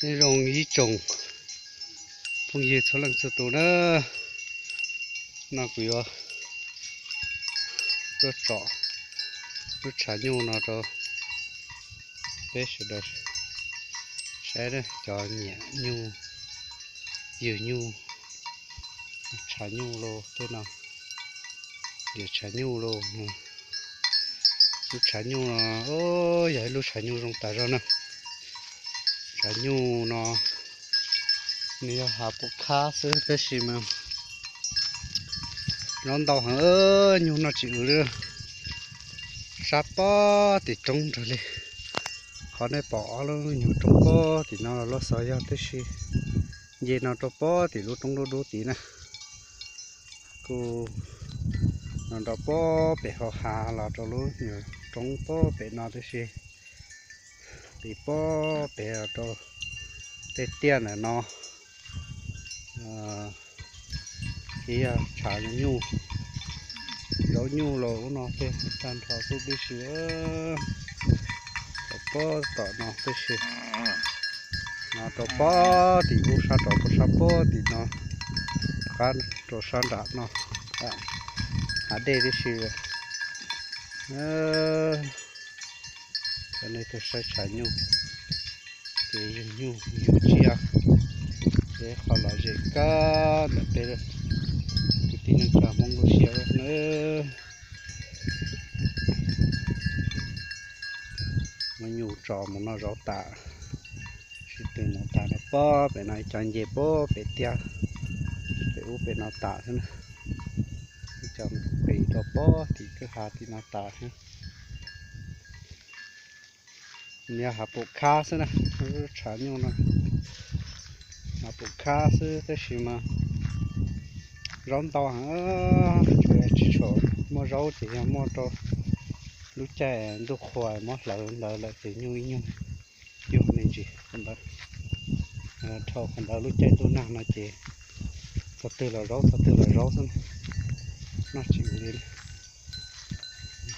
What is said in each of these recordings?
Nyob zoo ib tsoom phooj ywg txhua leej txhua tus na, no kuv yuav tuaj tsom lub tshav nyuj no rau peb sawv daws saib, cov nyiam nyuj, ywg nyuj, tshav nyuj los tej no, yog tshav nyuj los, lub tshav nyuj no yog ib lub tshav nyuj zoo tas zog na. Tshav nyuj no nws yog hav pum khab xwb tab sis mas zaub ntau heev, nyuj noj tsis ua li. Sab pob tim roob nrog li, qhov nej pom ob lub nyuag roob pob tim no los loj xov yog tab sis nce no rau pob tim lub roob dub dub tid na. Kuj no nrog pob pem hauv hav los rau lub nyuag roob pob pem no tab sis tiv pob pem los rau tej tiaj ntawm no. Ib yog tshav nyuj, zaub nyuj los ub no tej tag nrho xwb tib si. Rau pob tom no tib si, no rau pob tim ub sab rau sab pob tim no, qab rau sab nram no, hav dej tib si. Cov nej tuaj saib tshav nyuj, ces yug nyuj yug tsiaj, ces qhov lom zem kawg ntawm peb kwv tij neej tsa Hmoob lub siab na. Muab nyuj tso mus noj zaub tas, sib tw mus tas rau pob pem no, cov nce pob pem tiaj pem ub pem no tas xwb na. Cov qis rau pob tim kwj ha tim no tas xwb. Nws yog hav pum khab xwb na, lub tshav nyuj no, hav pum khab xwb tab sis mas zaub ntau heev, tsuas yog tsis tshua muaj zaub ces yog muaj rau lub caij ntuj qhua muab hlawv ntawd lawm ces nyuj ib nyuag yuag me ntsis ntawd. Dhau qhov ntawd lub caij ntuj nag no ces txog twg los zaub, txog twg los zaub xwb, noj tsis ua li.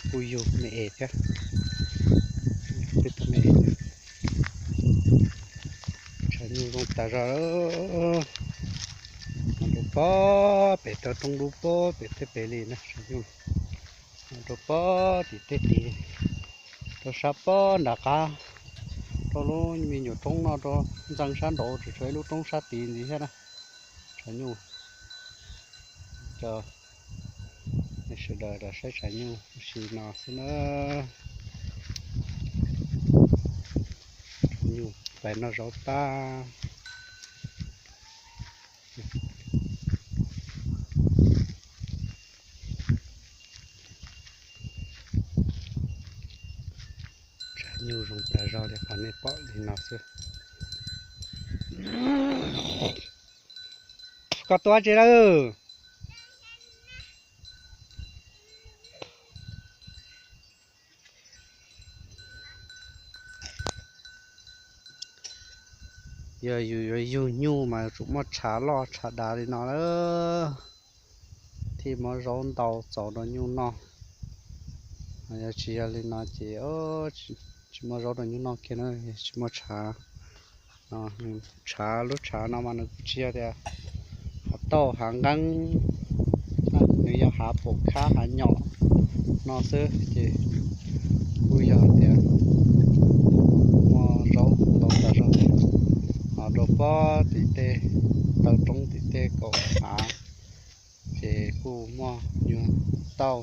Kuj yug me es thiab, tej tug me es. Tshav nyuj zoo tas zog, rau pob pem rau roob dub pob pem tej pem li na, tshav nyuj rau pob tim tej tid, rau sab pob nram qab, rau lub me nyuam roob no rau ntxeev sab nraud tsuas tshuav ib lub roob sab tid ntxiv thiab na. Tshav nyuj, cov sawv daws los saib tshav nyuj ua si no xwb na. Tshav nyuj pais noj zaub tag. Tshav nyuj zoo tas zog li qhov nej pom li no xwb. Koj tuaj tsi lawm? Yog yus yuav yug nyuj mas yuav tsum muaj tshav loj tshav dav li no lawm thiaj muab zaub ntau txaus rau nyuj noj. Yog tsis yog li no ces tsis muaj zaub rau nyuj noj kiag na, tsis muaj tshav. Tshav, lub tshav no mas nws kuj tsis yog tias hav tauj hav nqeeb, nws yog hav pum khab hav nyom no xwb ces kuj yog tias muaj zaub ntau tas zog. Ho rau pob tim tej taw roob tim tej kaum hav ces kuj muaj nyuag tauj,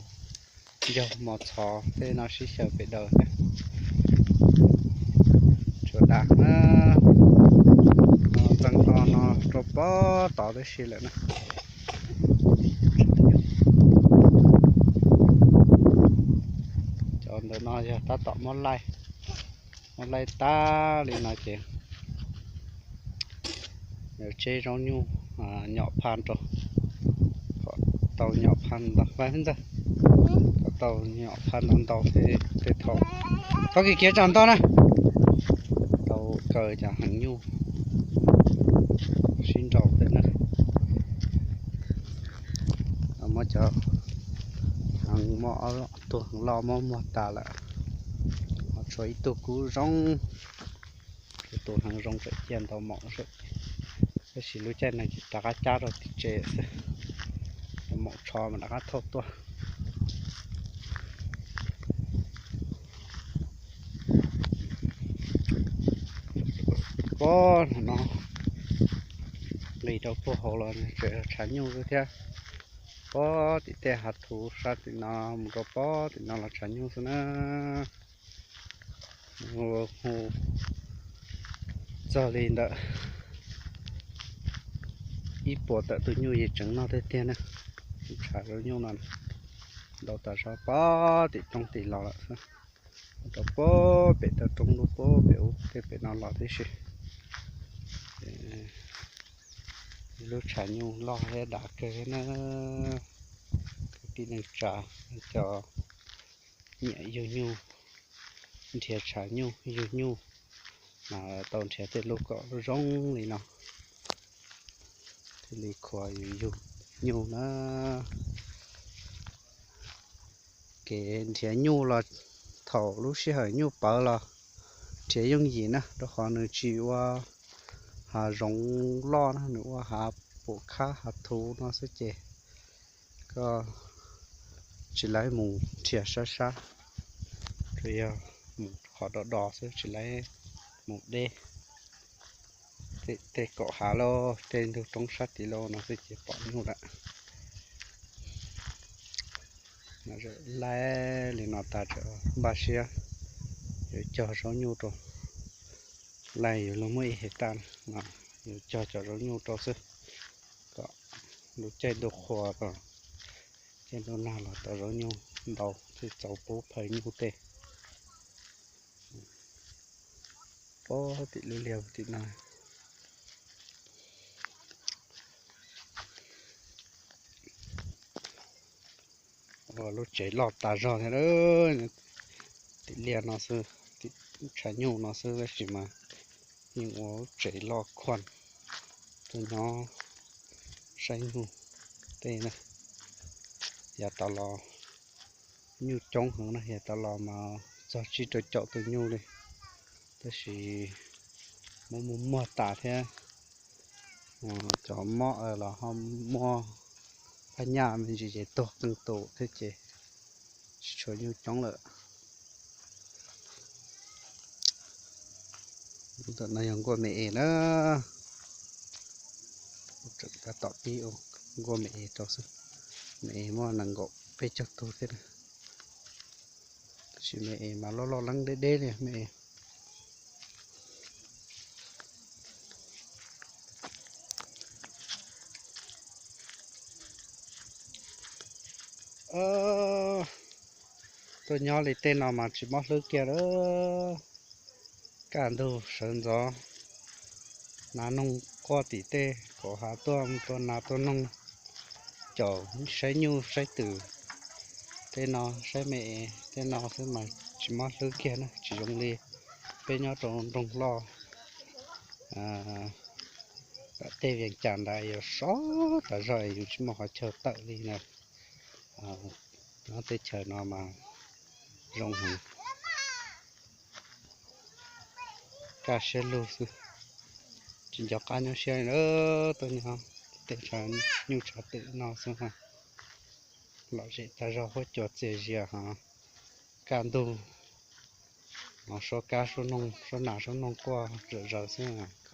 ncaug mos txhov tej no sib xyaw pem daws thiab. Tsuas dam na, ntxeev no no rau pob tod tib si lawm na. Cov ntawm no yog tab tom muab laij, muab laij tag li no ces yuav tseb zaub nyuj nyom phaj rau, kom tau nyom phaj ntau ntxawg, kom tau nyom phaj ntau ntau tej thaum. Txhob kiv kiav tsam ntau na, tau kaw cas heev nyuj sib nraus tej na. Muab cov heev, muab ob tug heev loj muab muag tas lawm, ho tshuav ib tug kub zoo. Tus heev zoo tseem cia ntau maum, tab sis lub caij no ces rov qab cab rau tim tsev xwb, maum tsho mas rov qab thauj tuaj. Pob no nqis rau puag hauv los tseem tshav nyuj xwb thiab. Pob tim tej hav thuv sab tim no mus rau pob tim no los tshav nyuj xwb na. Hu txog li ntawm ib puas tawm tus nyuj yeej tseem noj tiag tiag na. Tshav zaub nyuj no ntau tas zog pob tim roob tim los lawm xwb, rau pob pem toj roob lub pob pem ub tej pem no los tib si. Lub tshav nyuj loj thiab dav kawg thiab na. Kwv tij neej tsa, cov nyiam yug nyuj, nrhiav tshav nyuj yug nyuj mas tau nrhiav tej lub kom zoo li no thiaj li khuav yug nyuj na. Kev nrhiav nyuj los thaum lub sij hawm nyuj pawv los nrhiav yooj yim na, rau qhov nws tsis ua hav zoov loj na, nws ua hav pum khab hav thuv no xwb ces koj tsis laib mus nrhiav sab sab, tsuas yog mus qhov do do xwb, tsis laib mus deb. Tej kaum hav lauj, tej ntug roob sab tid lauj no xwb ces pom nyuj lawm. Laib li no tas tseem npaj siab yuav cog zaub nyuj rau, laib yuav luag muaj ib hais tas no, yuav cog cov zaub nyuj rau xwb, kom lub caij ntuj qhua, caij ntuj nag los tau zaub nyuj ntau thiaj txaus pub phawj nyuj tej. Pob tim lub liaj tim no, lub tsev loj tas zog thiab. Tim liaj no xwb, tim tshav nyuj no xwb tab sis mas yeej ua lub tsev loj khuam tuaj nyob saib nyuj tej na. Yav tas los nyuj coob heev na, yav tas los mas txog tsib rau caum tus nyuj li, tab sis muab muag muag tas thiab. Cov mob los ho muaj phab nyaj me ntsis ces tuag qee tus thiab ces tsis tshua nyuj coob lawm. Ntawm no yog nkuaj me es na, tab tom pib ua nkuaj me es rau xwb. Me es muaj nees nkaum peb caug tug thiab, tab sis me es mas loj loj leeb deb deb li me es. Tuaj nyob li tej no mas tsis mob hlwb kiag lawm. Kaj ntug sawv ntxov hnav noog quaj tim tej kaum hav tuaj mus tua nas tua noog, caum saib nyuj saib twm tej no, saib me es tej no xwb mas tsis mob hlwb kiag na, tsis zoo li peb nyob rau nroog loj. Tej Vias Cas ntawd yuav sov tas zog, yus tsis muaj qhov chaw tawm li na. Nyob teb chaws no mas zoo heev, kaj siab lug xwb, tsis nco qab nyuaj siab li na. Tuaj nyob tej tshav nyuj tshav twm no xwb, lom zem tas zog, huab cua txias zias ho kaj ntug, suab kab suab noog suab nas suab noog quaj zom zaws xwb.